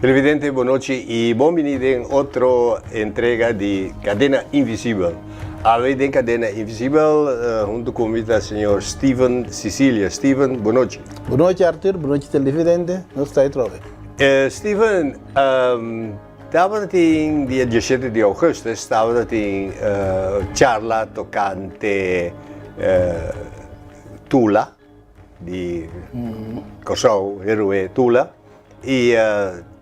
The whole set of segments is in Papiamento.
Televidente, bon nochi y bon bini den otro entrega di Cadena Invisibel. Awe den Cadena Invisibel eh, hunto cu mi ta señor Steven Cecilia. Steven, bon nochi. Bon nochi Arthur, bon nochi televidente, nos ta atrobe. Eh, Steven, um, tabatin dia 17 di augustus, tabatin uh, charla tocante uh, Tula di Kòrsou, Héroe Tula, i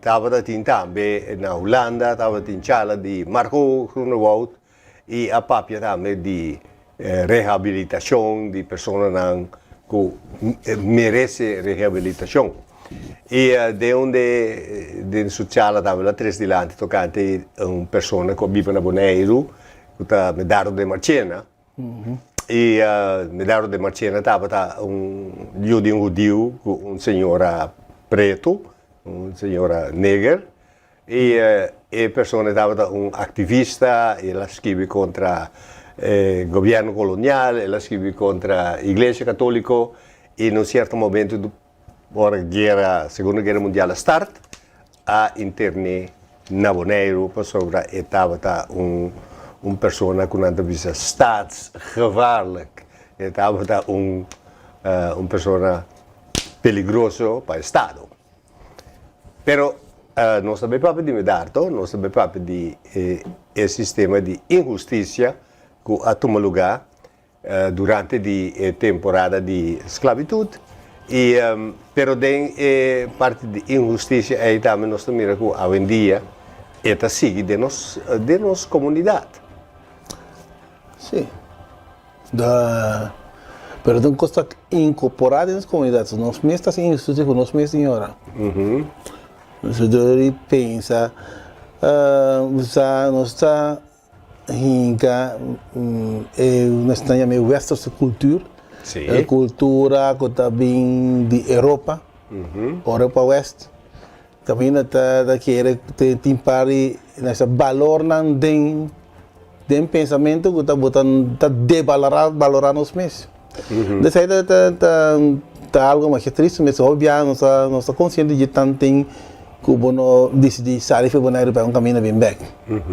tabata tin tambe na Hulanda tabatin charla di Margot Groenewoud i a papia tambe di rehabilitashon di personanan ku merese rehabilitashon. I den un de den su charla tambe lo a tres dilanti tokante un persona ku a biba na Boneiru ku ta Medardo de Marchena. I Medardo de Marchena tabata un yu di un hudiu ku un señora pretu, un señora neger. I e persona tabata un aktivista, el a skibi kontra e gobièrnu kolonial, el a skibi kontra Iglesia Katoliko i na un sierto momento ora guera, Segundo Guera Mundial a start, a intern'é na Boneiru pasobra e tabata un un persona ku nan ta bisa staatsgevaarlijk. E tabata un un persona peligroso pa estado. Pero nos ta bai papia di Medardo, nos ta bai papia di e e sistema di inhustisia ku a tuma lugá durante di e temporada di sklabitut i pero den e parti di inhustisia ei tambe nos ta mira ku awendia e ta sigui den nos den nos komunidat. Sí. Da pero ta un kos ta inkorporá den nos komunidat. So nos mes ta hasi inhustisia ku nos mes señora. Nos debe di pensa nos ta Hinka e nos ta yama e westerse cultuur, e cultura ku ta bin di Europa, Europa West, kaminda ta kere tin par di nos balornan den den pensamentu ku ta bota ta debalorá balorá nos mes. Esei ta ta ta algo masha tristu mes, hopi biaha nos ta nos ta konsiente dje tanten ku bo no disidí sali for Boneiru pa un kaminda bin bèk.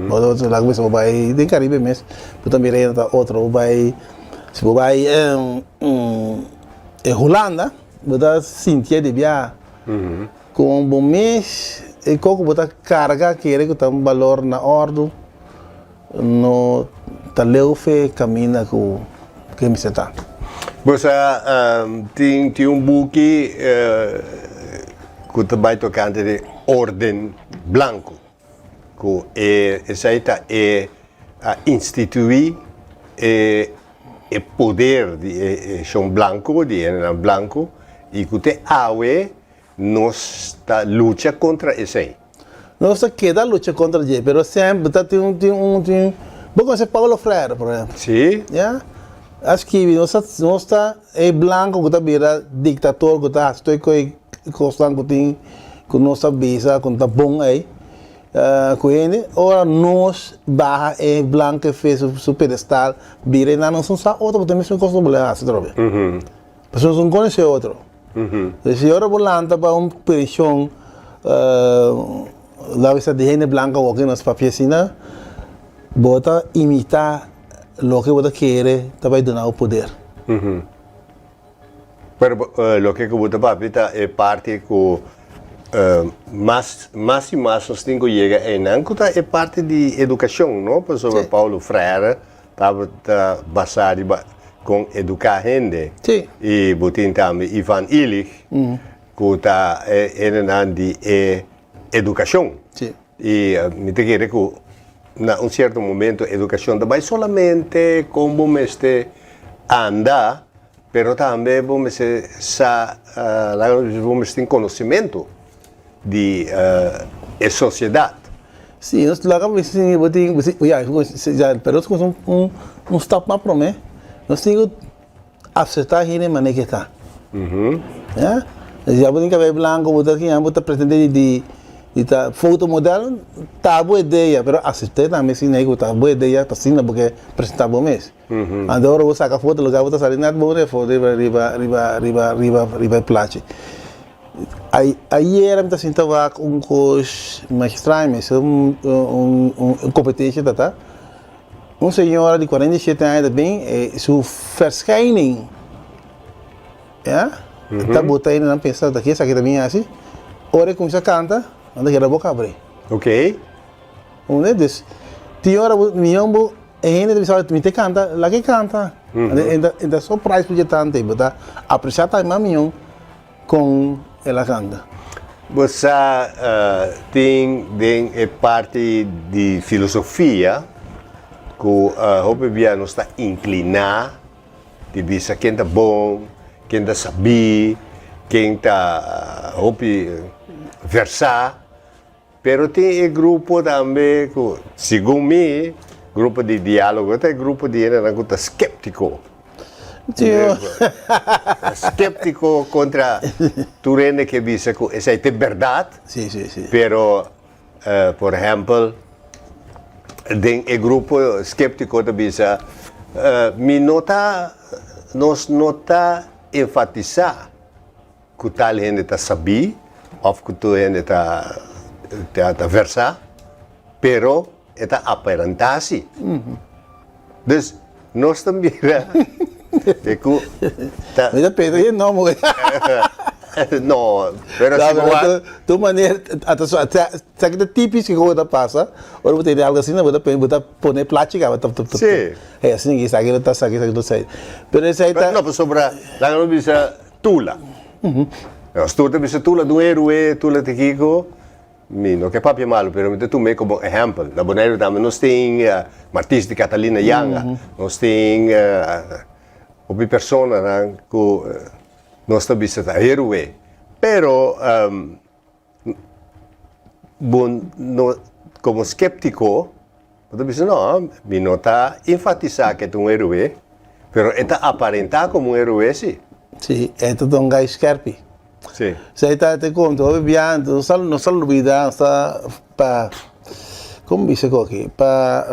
Bo ta laga bisa bo bai den Karibe mes, bo ta mira ta otro, bo bai si bo bai Hulanda bo ta sintié di biaha kon bo mes e koko bo ta karga kere ku ta un balor na òrdu. No ta leu fe kaminda ku ke mester ta. Bo sa tin tin un buki ku ta bai tokante di orden blanku ku e esei ta e a instituí e e poder di e shon blanku di hendenan blanku i ku te awe nos ta lucha kontra esei. Nos ta keda lucha kontra dje, pero semper ta tin un, tin un, tin Bo konosé Paulo Freire, por ehempel? Sí. Ya. A skibi, nos ta, nos ta e blanko ku ta bira diktator, ku ta hasi tur e kosnan ku tin, ku nos ta bisa ku no ta bon ei, ku hende. Ora nos baha e blanko efe su, su pedestal, bira e nan, nos no sa otro ku ta e mesun kos ku bo hasi atrobe. Pasobra nos no konosé otro. Si ora bo lanta pa un penshon la bisa di hende blanco awor ke nos papia asina, bo ta imita loke bo ta kere ta bai duna bo poder. Pero loke ku bo ta papia ta e parti ku mas mas i mas nos tin ku yega einan ku ta e parti di edukashon no, pasobra Paulo Freire Tabata basá riba kon eduká hende. Sí. I bo tin tambe Ivan Illich, ku ta e hendenan di e edukashon. Sí. I mi ta kere ku na un sierto momento edukashon ta bai solamente kon bo mester anda, pero tambe bo mester sa, laga nos bisa bo mester tin konosementu. Di e sosiedat. Si, nos laga bo si bo tin ya, ya, pero nos kuminsá un un stap mas promé. Nos tin ku aseptá hende manera ke ta. Ya, ya bo tin kabei blanku, bo ta kiña, bo ta pretendé di di ta fotomodèl, ta bo idea, pero asept'é tambe si ku ta bo idea, pasobra bo ke presentá bo mes. Anto ora bo saka foto, loke bo ta sali nèt bon riba riba riba riba riba riba e plachi. Ayera mi ta sinta wak un kos mas straño mester un un kompetensia ta ta. Un señora di 47 aña ta bin e su verschijning ya ta bota hendenan pensa ta ke esaki ta bin hasi. Ora e kuminsá kanta nan ta keda boka abri. Ok. Unda dus tin ora bo mion bo e hende ta bisa mi ta kanta laga e kanta. E ta surprise ku dje tantu bo ta apresiá tambe mas mion. Kon el a kanta? Bo sa tin den e parti di filosofia ku hopi bia nos ta inkliná di bisa ken ta bon, ken ta sabí, ken ta hopi versá, pero tin e grupo tambe ku segun mi grupo di diálogo ta e grupo di hendenan ku ta sképtiko. Sképtiko kontra tur hende ke bisa ku esei ta e bèrdat. Pero por ehèmpel den e grupo sképtiko ta bisa mi no ta nos no ta enfatisá ku tal hende ta sabí òf ku tur hende ta ta vèrsá pero e ta aparentá si. Dus nos ta mira de ku ta. Mi ta pensa e nomber. No, pero si bo wak. Tu manera, ata so, sa ki ta típico ku ta pasa, ora bo tene algo asina bo ta bo ta pone plachi kaba tap tap tap. Sí. Hey, asina ki esaki lo ta, esaki esaki lo ta. Pero esei ta. No, pasobra laga nos bisa Tula. Nos tur ta bisa Tula ta un héroe, Tula ta kiko. Mi no ke papia malu, pero mi ta tum'é komo ehèmpel. Na Boneiru tambe nos tin Martis di Catalina Janga, nos tin hopi personanan ku nos ta bisa ta héroe. Pero bo no komo sképtiko bo ta bisa no, mi no ta enfatisá ku e ta un héroe, pero e ta aparentá komo un héroe si. Sí, e ta un gai skèrpi. Sí. Esei ta te konta hopi bia nos ta nos ta lubida nos ta pa komo bisa ku aki pa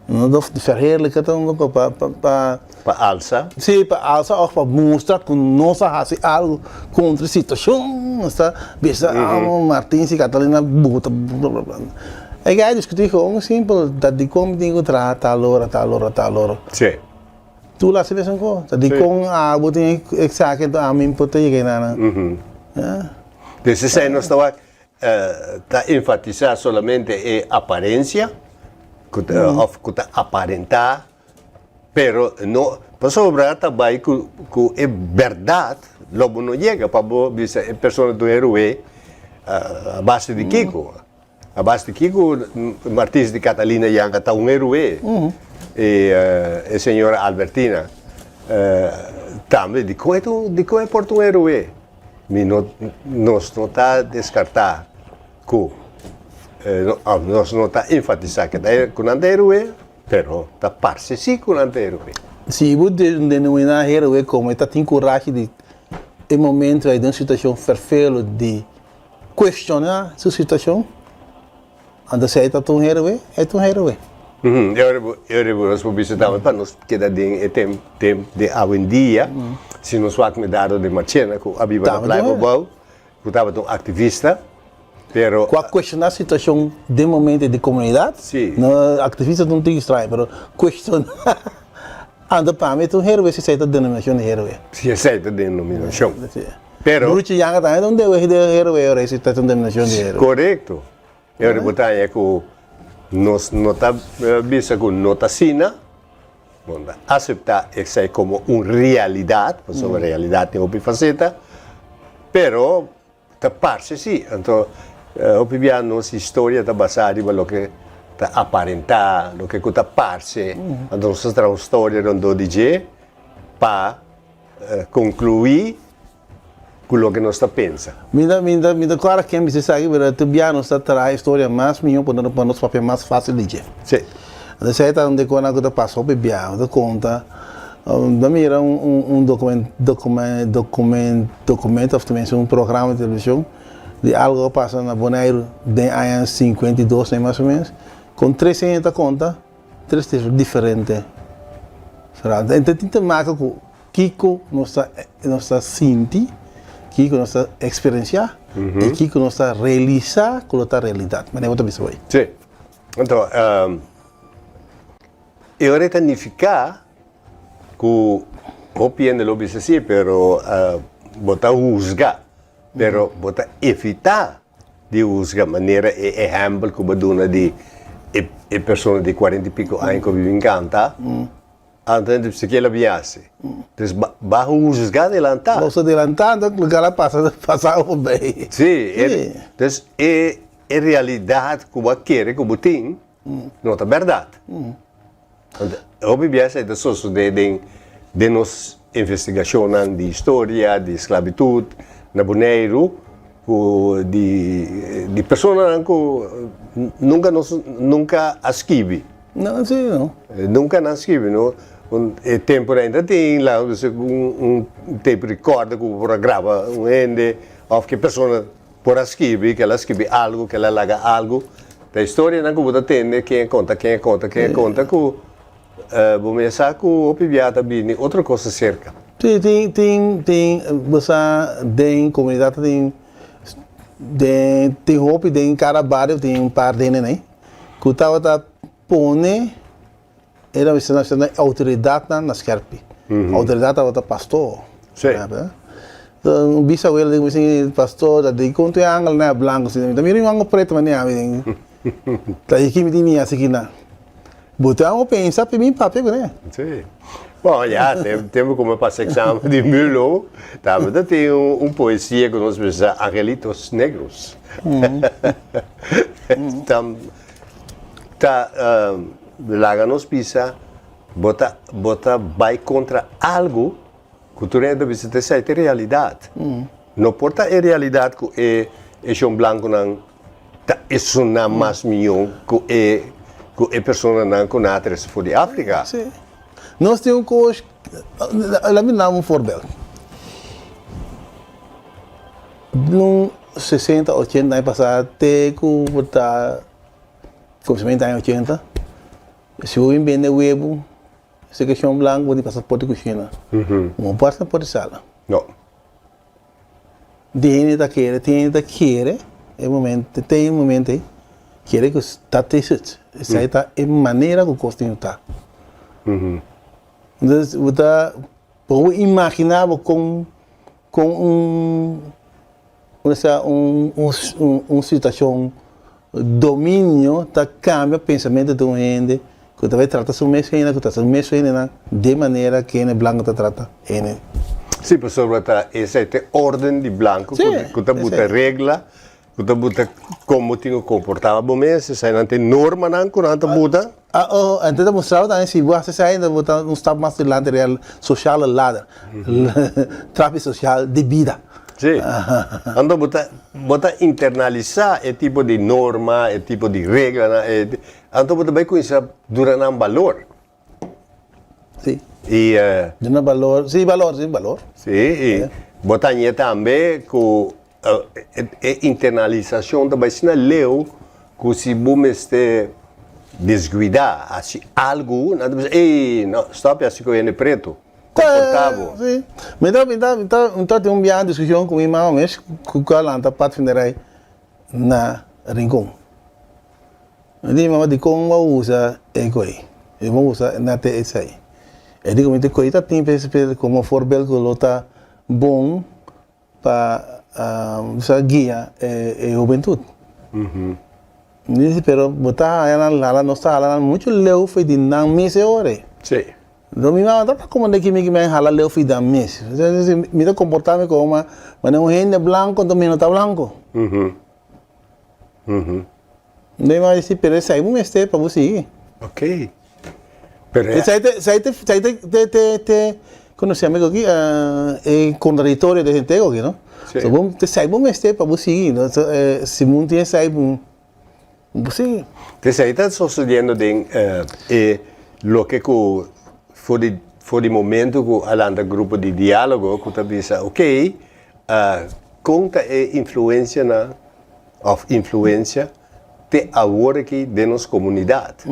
no ta verheerlijken ta un pa pa pa Pa alsa. Sí pa alsa òf pa mustra ku nos a hasi algu kontra e situashon nos ta bisa amo Martin si Catalina buta blablabla. E gai diskutí gewoon simpel ta dikon mi tin ku traha tal ora tal ora tal ora. Sí. Tur lo hasi mesun kos. Ta dikon abo tin e esaki enton ami por ta yega enanan. Ya. Des esei nos ta wak ta enfatisá solamente e aparensia ku ta òf ku ta aparentá pero no pasobra ta bai ku ku e bèrdat lo bo no yega pa bo bisa e persona ta un heroe a base di kiko. A base di kiko Martins di Catalina Janga ta un heroe e e señora Albertina tambe dikon e ta un dikon e por ta un heroe? Mi no nos no ta deskartá ku nos no ta enfatisá ku ta ku nan ta heroe pero ta parse si ku nan ta heroe. Si bo denominá heroe komo e ta tin kurashi di e momento ei den un situashon ferfelu di Cuestiona su situacion, anto si e ta un héroe, e ta un héroe. E ora bo, e ora bo nos por bisa tambe pa nos keda den e tem, tem di awendia, si nos wak Medardo de Marchena ku a biba na Tabata Playa un héroe. Bobou, ku tabata un aktivista, pero. Ku a cuestiona situacion den momento di comunidad, Si. no aktivista ta un tiki straño, pero cuestiona, anto pa mi e ta un héroe si esei ta denominacion di héroe. Si esei ta denominacion. Si. Pero. Bruchi Yanga tambe ta un de de héroe ora esi ta un denominacion di héroe. Korekto. E ora bo ta haña ku nos no ta bisa ku no ta asina, bo no ta aseptá esei komo un realidat, pasobra realidat tin hopi faseta, pero ta parse si. Anto hopi bia nos historia ta basá riba loke ta aparentá, loke ku ta parse. Anto nos ta traha un storia rondó di dje pa Conclui cu loke nos ta pensa. Mi ta mi ta mi ta kòrda ken bisa esaki pero tur bia nos ta traha historia mas mihó pa pa nos papia mas fácil di dje. Sí. Entonces esei ta un di konan ku ta pasa hopi bia. Mi ta konta mi ta mira un un un dokumen dokumen dokumen dokumento òf tenminste un programa di televishon di algu ku a pasa na Boneiru den aña 52 mas o menos kon tres hende ta konta. Tres diferente verhaal. En tin te maken ku kiko nos ta nos ta sinti, Kiko nos ta eksperensiá i kiko nos ta realisá ku lo ta realidat. Manera bo ta bisa hoy. Sí. Anto, e ora e ta nifiká ku hopi hende lo bisa sí, pero bo ta husga, pero bo ta evitá di husga manera e ehèmpel ku bo duna di e persona di kuarenta i piko aña ku a biba kanta. Anto hende bisa ke el a bin hasi. Dus ba husga adelantá. Nos adelantá anto loke a pasa pasa voorbij. Sí, e, dus e e realidat ku bo a kere ku bo tin no ta bèrdat. Want hopi biaha esei ta sosodé den den nos investigashonnan di historia di sklabitut na Boneiru ku di di personanan ku nunka nos nunka a skibi. No, sí, no. Nunca nan skibi, no. Un, e tempo ainda tin la un, un tape recorder ku por a graba un hende of ke persona por a skibi, ke el a skibi algo, ke el a laga algo. Ta historianan ku bo ta tende ken a konta, ken a konta, ken a konta ku bo mes sa ku hopi bia ta bini otro kos aserka. Sí, tin, tin, tin, bo sa den komunidat tin, den, tin hopi den kada bario tin un par di hende ei. Ku tabata pone e na bisa na outoridatnan na skerpi. Outoridat tabata pastor. Sí. Un bisawelo di mi si pastor ta di kon tu e angel na blanko si mi ta mira un angel preto manera mi tin ta di ki mi tin mia si kina. Bo ta amo pensa pi mi papia kuné. Sí. Bon, ya, tempu ku mi a pasa eksamen di Mulo, tabata tin un poesia ku nos bisa Angelitos Negros. Ta laga nos bisa bo ta bo ta bai kontra algu ku tur hende ta bisa ta esei ta e realidat. No por ta e realidat ku e e shon blankunan ta esunnan mas mihó ku e ku e personanan ku nan a trese for di Afrika. Sí. Nos tin un kos, laat mi duna un voorbeeld. Nun sesenta, ochenta aña pasá te ku bo ta kuminsamentu di aña ochenta, si bo bin bende webu, si keshon blanku bo tin pasa por di kushina, bo no por hasta por di sala. No. Tin hende ta kere, tin hende ta kere e momento, te e momento ei, kere ku ta te sut. Esei ta e manera ku kos tin ku ta. Entonces bo ta, bo imaginá bo kon kon un osea un un situacion dominio ta cambia pensamento di un hende cu ta bay trata su mes hende cu ta su mes hendenan den manera cu hende blanco ta trata hende. Sí, pasobra ta esey ta e orden di blanco cu ta buta regla Ku ta buta kon bo tin ku komportá bo mes, eseinan ta e normanan ku nan ta buta. Ah, oh, anto ta mustra bo tambe si bo hasi esei ta bo ta un stap mas dilanti riba sociale ladder, trapi social di bida. Sí. Anto bo ta bo ta internalisá e tipo di norma, e tipo di reglanan, e anto bo ta bai kuminsá duna nan balor. Sí. I. Duna balor, sí, balor, sí, balor. Sí, i bo ta hañ'é tambe ku e internalisashon ta bai asina leu ku si bo mester desguidá, hasi algu, nan ta bisa, ey, no, stòp hasi ku hende pretu, komportá bo. Sí. Mi ta, mi ta, mi ta, mi ta tin un biaha diskushon ku mi mama mes ku a lanta patvinderij na Rincon. Mi di mi mama dikon bo a usa e koi? E bo usa na te esei. E di ku mi te koi ta tin komo voorbeeld ku lo ta bon pa sa guia e hubentut. Mi di pero bo ta haña nan hala nos ta hala nan muchu leu for di nan mes e ora ei. Sí. Enton mi mama ta como de kimi mi a hala leu for di nan mes. Mi ta komporta mi komo manera un hende blanko enton mi no ta blanko. Mi mama di pero esei bo mester pa bo sigui. Ok. Pero Esei ta esei ta esei ta te te te kono se llama aki e kontradiktorio den henter aki no. Sí. So bo esei bo mester pa bo sigui no so si bo no tin esei bo bo sigui. Esei ta sosodiendo den e loke ku for di for di momento ku a lanta grupo di dialogo ku ta bisa ok kon ta e influensianan òf influensia te awor aki den nos komunidat.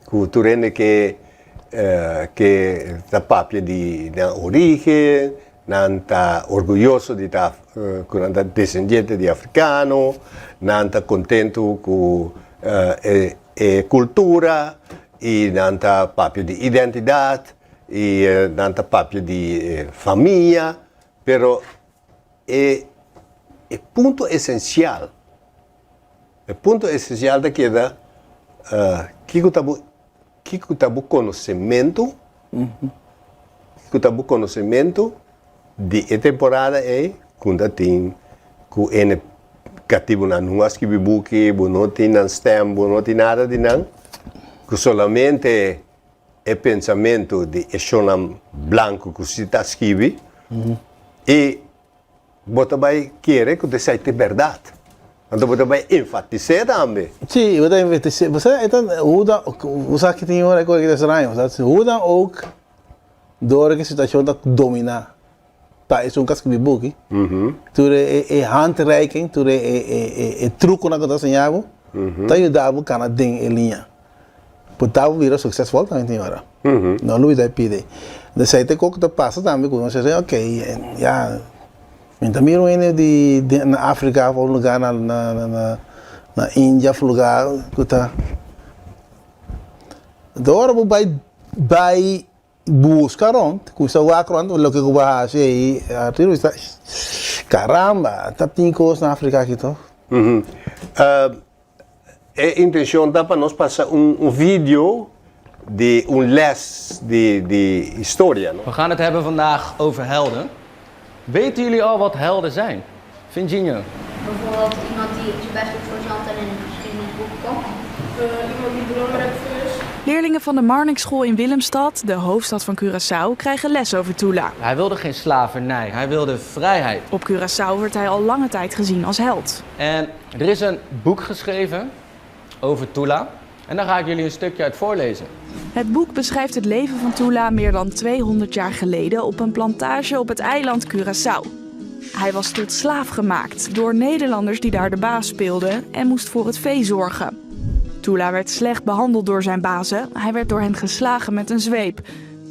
Ku tur hende ke ke ta papia di nan orígen, Nan ta orguyoso di ta ku nan ta desendiente di afrikano, nan ta kontentu ku e kultura i nan ta papia di identidat i nan ta papia di famia, pero e e punto esensial, e punto esensial ta keda kiko ta bo Kiko ta bo konosementu? Kiko ta bo konosementu di e temporada ei ku ta tin ku ene katibunan no a skibi buki, bo no tin nan stem, bo no tin nada di nan, ku solamente e pensamentu di e shonnan blanku ku si ta skibi i Bo ta bai kere ku ta esei ta e bèrdat. Anto bo ta bai enfatis'é tambe. Sí, bo ta enfatis'é. Bo sa, e ta, hoe dan, bo sa ki tin ora ku ta straño, bo sa, hoe dan ook, dor ku e situashon ta dominá pa esun ku a skibi buki, tur e e handreiking, tur e e e trukonan ku ta siña bo, ta yuda bo kana den e liña. Bo ta bira suksesful tambe tin ora. No lubida e pidi. Esei ta e kos ku ta pasa tambe ku nos a ok ya mi ta mira un hende di na Afrika of un lugar na na India of un lugar ku ta Anto ora bo bai bai buska rond kuminsa wak rond loke ku bo a hasi ei Arturo bisa karamba ta tin kos na Afrika aki toh. E intencion ta pa nos pasa un video di un les di di historia, no? We gaan het hebben vandaag over helden. Weten jullie al wat helden zijn? Vinginho. Bijvoorbeeld iemand die zijn best doet voor zijn land en in de geschiedenisboeken komt. Iemand die belangrijk voor is. Leerlingen van de Marnixschool in Willemstad, de hoofdstad van Curaçao, krijgen les over Tula. Hij wilde geen slavernij, hij wilde vrijheid. Op Curaçao wordt hij al lange tijd gezien als held. En er is een boek geschreven over Tula en daar ga ik jullie een stukje uit voorlezen. Het boek beschrijft het leven van Tula meer dan 200 jaar geleden op een plantage op het eiland Curaçao. Hij was tot slaaf gemaakt door Nederlanders die daar de baas speelden en moest voor het vee zorgen. Tula werd slecht behandeld door zijn bazen. Hij werd door hen geslagen met een zweep.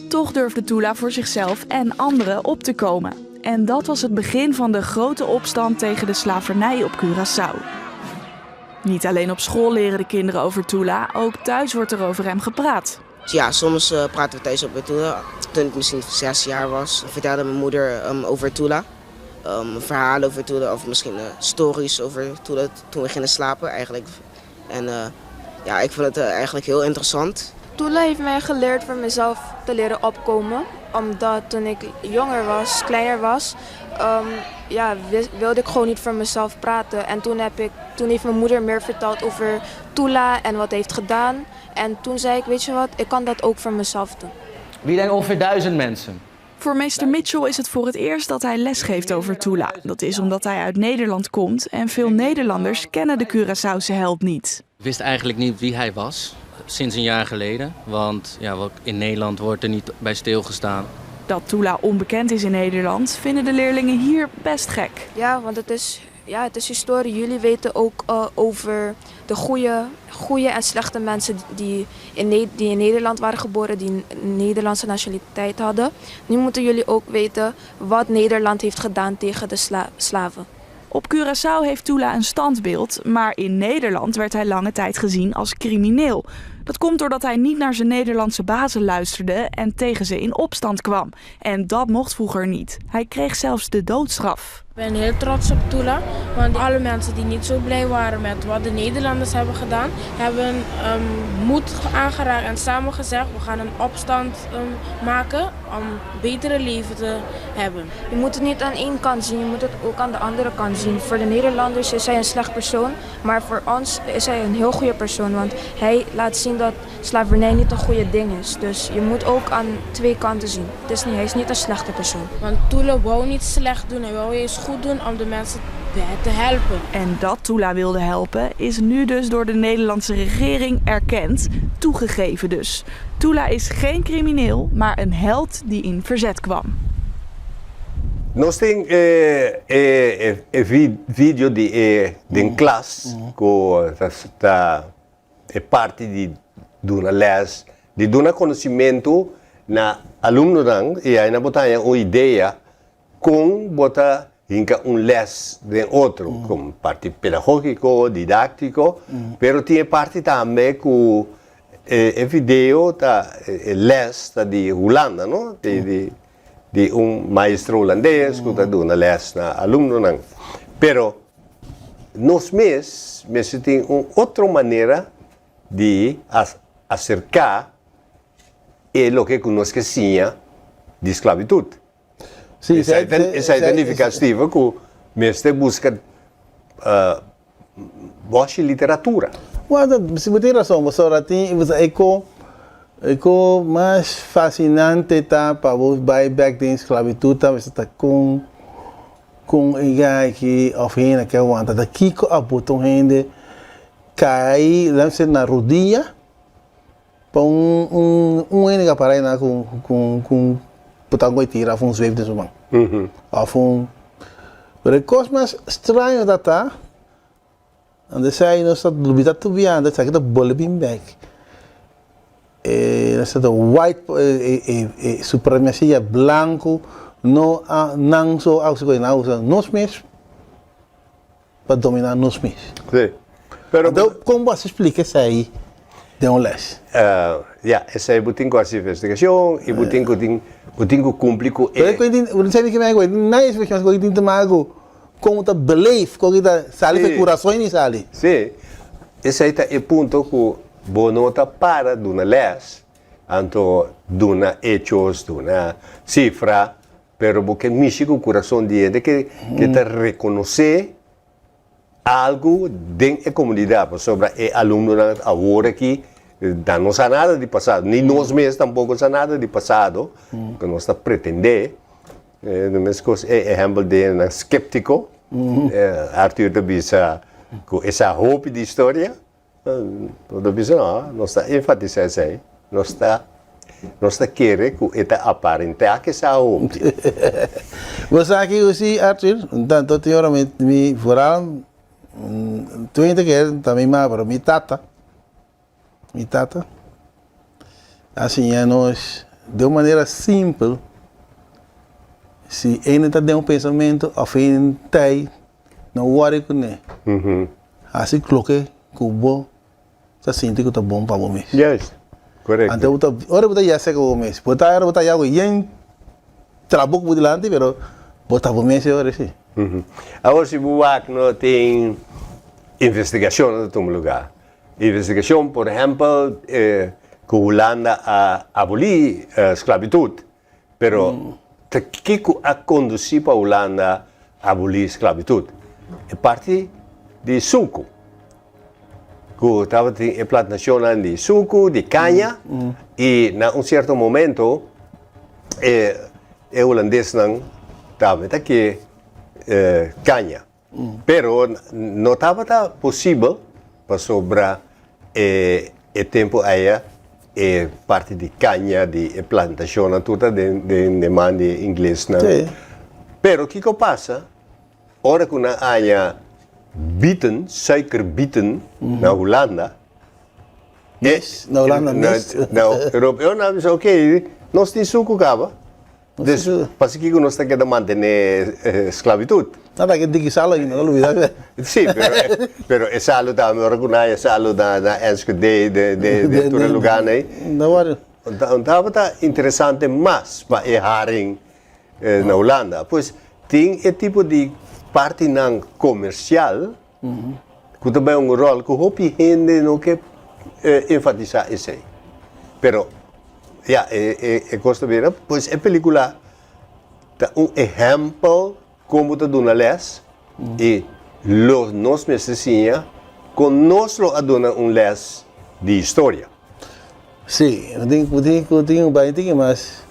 Toch durfde Tula voor zichzelf en anderen op te komen. En dat was het begin van de grote opstand tegen de slavernij op Curaçao. Niet alleen op school leren de kinderen over Tula, ook thuis wordt er over hem gepraat. Ja, soms praten we thuis over Tula. Toen ik misschien 6 jaar was, vertelde mijn moeder over Tula. Verhalen over Tula of misschien stories over Tula toen we gingen slapen eigenlijk. En ja, ik vond het eigenlijk heel interessant. Tula heeft mij geleerd voor mezelf te leren opkomen. Omdat toen ik jonger was, kleiner was, ja, wilde ik gewoon niet voor mezelf praten. En toen heeft mijn moeder meer verteld over Tula en wat hij heeft gedaan. En toen zei ik, weet je wat, ik kan dat ook voor mezelf doen. Wie denkt ongeveer 1000 mensen? Voor meester Mitchell is het voor het eerst dat hij les geeft over Tula. Dat is omdat hij uit Nederland komt en veel Nederlanders kennen de Curaçaose held niet. Ik wist eigenlijk niet wie hij was, sinds een jaar geleden. Want in Nederland wordt er niet bij stilgestaan. Dat Tula onbekend is in Nederland vinden de leerlingen hier best gek. Ja, want het is historie. Jullie weten ook over de goede en slechte mensen die in Nederland waren geboren, die een Nederlandse nationaliteit hadden. Nu moeten jullie ook weten wat Nederland heeft gedaan tegen de slaven. Op Curaçao heeft Tula een standbeeld, maar in Nederland werd hij lange tijd gezien als crimineel. Dat komt doordat hij niet naar zijn Nederlandse bazen luisterde en tegen ze in opstand kwam. En dat mocht vroeger niet. Hij kreeg zelfs de doodstraf. Ik ben heel trots op Tula, want alle mensen die niet zo blij waren met wat de Nederlanders hebben gedaan, hebben moed aangeraakt en samen gezegd, we gaan een opstand maken om een betere leven te hebben. Je moet het niet aan één kant zien, je moet het ook aan de andere kant zien. Voor de Nederlanders is hij een slecht persoon, maar voor ons is hij een heel goede persoon, want hij laat zien dat slavernij niet een goede ding is. Dus je moet ook aan twee kanten zien. Hij is niet een slechte persoon. Want Tula wou niet slecht doen, hij wou juist goed doen om de mensen te helpen. En dat Tula wilde helpen is nu dus door de Nederlandse regering erkend, toegegeven dus. Tula is geen crimineel, maar een held die in verzet kwam. Nos tin video di den klas, ku ta e parti di duna les, di duna konosementu na alumnonan, i ei nan bo ta haña un idea. Kon bo ta hinka un les den otro, kon parti pedagógiko, didáktiko, pero tin e parti tambe ku e video ta, e les ta di Hulanda, no? Di di un maestro hulandes ku ta duna les na alumnonan. Pero nos mes mester tin un otro manera di aserká e loke ku nos ke siña di sklabitut. Sí, Esei ta, esei ta nifiká, Steven, ku mester buska bòshi literatura. Bueno, si bo tin rason, pasobra tin, e ko, e ko mas fasinante ta pa bo bai bèk den sklabitut ta mester ta kon, kon e guy aki òf hende aki a wanta, ta kiko a bota un hende kai, laat me sey, na rudia. Pa un un un hende ka para einan ku ku ku un putan ku e tira òf un zweep den su man òf un pero e kos mas straño ta ta ante esei nos ta lubida tur biaha esaki ta bolbe bin bek e nos ta white e e e supremacia blanku no a nan so a usa nan a usa nos mes. pa dominá nos mes. Sí. Pero Anto, kon bo a splika esei den un les? Ya, esei bo tin ku hasi investigashon i bo tin ku tin, bo tin ku kumpli ku e. Pero ku tin, bo sabi kimen ku na investigashon ku tin tuma ku kon ta beleef, kon ta sali pa e kurason i sali. Sí, esei ta e punto ku bo no ta para duna les, anto duna hechos, duna sifra, Pero bo ke mishi ku kurason di hende ke ke ta rekonosé algu den e komunidat, pasobra e alumnonan awor aki nan no sa nada di pasado, ni nos mes tampoko sa nada di pasado, ku nos ta pretendé. Meskos e ehèmpel di hendenan skeptiko, Arthur ta bisa ku e sa hopi di historia, Nos ta bisa no, nos ta enfatisá esei, nos ta nos ta kere ku e ta aparentá ke sa hopi. Bo sa kiko si, Arthur? Tanto tin ora mi mi foral tur hende ta kere ta mi mama, pero mi tata, mi tata a siña nos den un manera simpel si hende ta den un pensamentu òf hende ta ei No wòri kuné. Hasi kloke ku bo ta sinti ku ta bon pa bo mes. Juist, korekto. Anto bo ta, ora bo ta yasa ku bo mes, bo ta ora bo ta haña ku yen trabou ku bo dilanti, pero bo ta bo mes e ora si. Awor si bo wak no tin investigashon ta tuma lugá. Investigashon por ehèmpel ku Hulanda a abolí sklabitut, Pero ta kiko a kondusí pa Hulanda abolí sklabitut? E parti di suku, ku tabatin e plantashonnan di suku, di kaña, i na un sierto momento e e hulandesnan tambe ta ke kaña. Pero no tabata posibel pasobra e e tempu aya e parti di caña di e plantacionnan tur ta den den den man di e inglesnan. Pero kico pasa ora cu nan haña bieten, suikerbieten na Hulanda, e Na Hulanda mes. Na Europeonan a bisa ok nos tin sucu caba. Dus, pasikiko nos ta keda mantené sklabitut? Nan ta ke diki salo ainda, no lubida. Sí, pero, pero e salo tambe, ora ku nan haña salo na, na Enschede, de, de, de tur e lugánan ei. No wòrdu. Tabata interesante mas pa e haring na Hulanda. Pues, tin e tipo di partinan komersial ku ta bai un ròl ku hopi hende no ke enfatisá esei. Pero ya, e e kos ta bira, pues e pelikula ta un ehèmpel kon bo ta duna lès i lo nos mester siña kon nos lo a duna un lès di historia. Sí, bo tin bo tin bo tin bai tin mas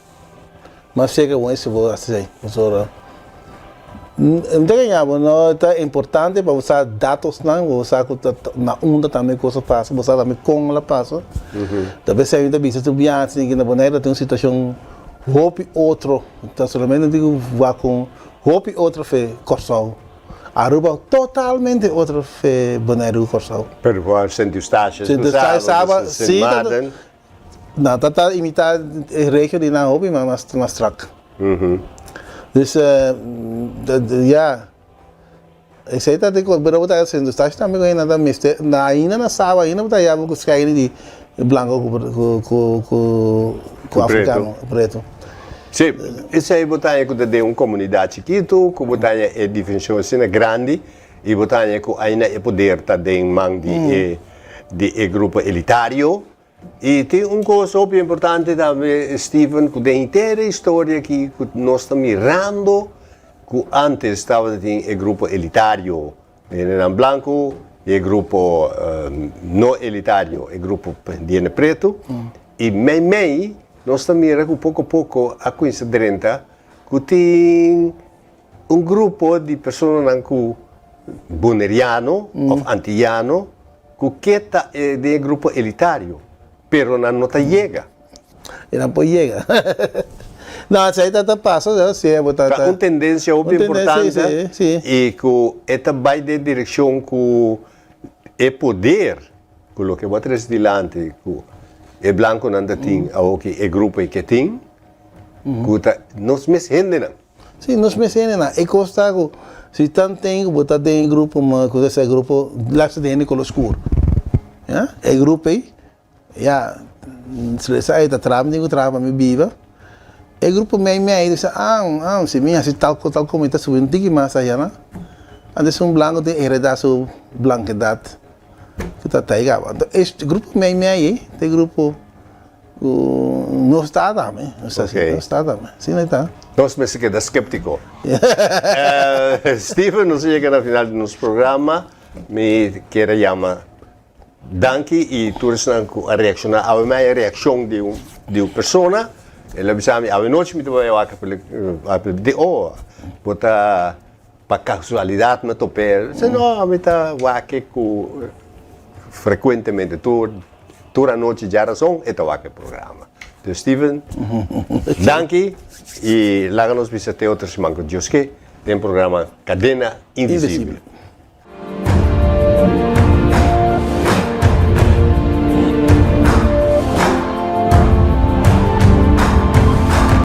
mas cerca con ese bo haci esey pasobra mi ta gaña bo no ta importante pa bo sa datosnan bo sa cu ta na unda tambe cos a pasa bo sa tambe con el a pasa ta pesey mi ta bisa tur biaha si na Bonaire ta tin un situacion hopi otro ta solamente tin cu wak con hopi otro fe Corsou Aruba totalmente otro fe Boneiru ku Kòrsou. Pero por Sint Eustatius, Sint Eustatius, Saba, Sint Maarten. Nan ta ta imitá e regio di nan hopi mas mas strak. Dus ya, esei ta di kos, pero bo ta Sint Eustatius tambe ku hende ta mester, na ainda na Saba ainda bo ta haya bo ku skeini di blanko ku ku ku ku afrikano, pretu. Sí, esei bo ta haña ku ta den un komunidat chikitu, ku bo ta haña e diferenshon asina grandi i bo ta haña ku ainda e poder ta den man di e di e grupo elitario. I tin un kos hopi importante tambe, Steven, ku den henter e historia aki ku nos ta mirando ku antes tabata tin e grupo elitario, di hendenan blanku, i e grupo no elitario, e grupo di hende pretu. I meimei nos ta mira ku poko poko a kuminsá drenta ku tin un grupo di personanan ku boneriano òf antiyano ku ke ta den e grupo elitario, pero nan no ta yega. E nan por yega. No, esei ta ta pasa, si bo ta. Ta un tendensia hopi importante i ku e ta bai den direkshon ku e poder ku loke bo a trese dilanti ku e blankonan ta tin awoki e grupo ei ke tin ku ta nos mes hendenan. Sí, nos mes hendenan. E kos ta ku si tanten ku bo ta den e grupo ku ta esei grupo laatste di hende koló skur, ya, e grupo ei, ya, si lo esei ta traha mi tin ku traha pa mi biba. E grupo mei mei ta bisa, ah, ah, si mi hasi tal kos tal kos mi ta subi un tiki mas aya nan. Antes un blanku tin heredá su blankedat ku ta taiga. Anto e grupo mei mei ei ta e grupo. Ku nos ta tambe, nos ta asina, nos ta tambe, asina e ta. Nos mester keda skeptiko. Steven, nos a yega na final di nos programa. Mi kier a yama danki i tur esnan ku a reakshoná. Awe mi haña reakshon di un di un persona. El a bisa mi, awe nochi mi ta bai wak e di, oh, bo ta pa kasualidat mi a top'é. Mi bisa, no, mi ta wak ku frekuentemente tur. Tur anochi djarason e ta wak e programa. Dus Steven, danki y laga nos bisa te otro siman cu Dios ke den programa Cadena Invisible.